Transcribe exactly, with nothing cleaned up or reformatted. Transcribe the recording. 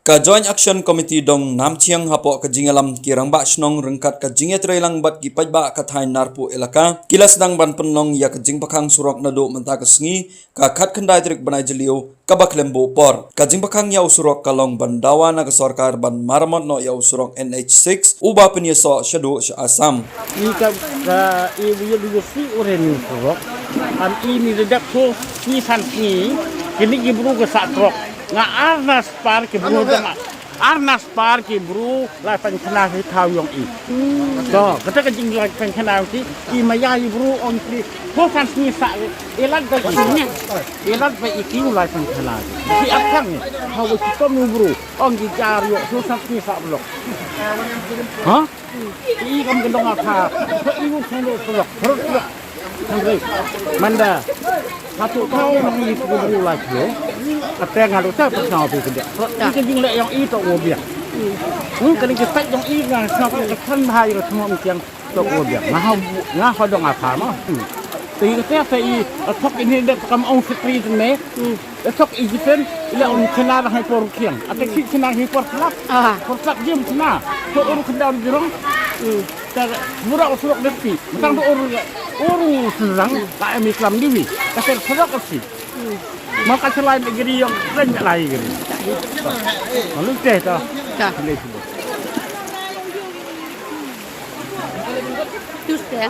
Ka Joint Action Committee Dong Namchiang hapoh ka jingïalam ki rangbah shnong ryngkat ka jingïatreilang bad ki paidbah ka thaiñ Narpuh Elaka, ki la sdang ban pynlong ïa ka jingbakhang surok naduh mynta ka sngi, ka khatkhyndai tarik bnai Jylliew, kaba khlem buh por. Ka jingbakhang ïa u surok ka long ban dawa na ka sorkar ban maramot noh ïa u surok N H six, uba pynïasoh shaduh sha Assam. Ni ka, ka, i u ïa u surok, am i ni da dep ko, ni san sngi, kini ki bru ka sah trok. Nga ar na spar ki bru dang, ar na spar ki bru lai pynkhana ki thaw ïong i. To, kata ka jing lai pynkhana ki, i maya i bru ong ki, ko san sngi sah, i lad ba i, i lad ba i ki u lai pynkhana ki. Ki ap khang ni, ha wa ki tom u bru, ong ki jar ïong, ko san sngi sah blok. Ha? I kam ka dong aka, i u khang lo blok, blok. Hynrei, manda, hatu kau nang i tu bru lai klo. Kata nga lu ta pynsaw pi kende. I ka jing le ïong i to u biang. Hmm, ka ling ki tat ïong i nga sngap ka kan bha i ka sngap kiang to u biang. Nga ha, nga ha dong aka ma. Hmm. Te i kata te i, a thok ini de kam ong sekri ne. Hmm. Esok i jipen, ila un kena dah hai por kiang. Ate ki kena hai por kelap. Ah. Por kelap jim kena. To uru kena uru jirong. Hmm. Ta mura surok desi. Tang to uru, uru senang, la emi kelam diwi. Kasih surok desi. Hmm. Maka selain negeri yang keren lagi geri. Lalu teh ta. Ta. Boleh sebut. Terus teh.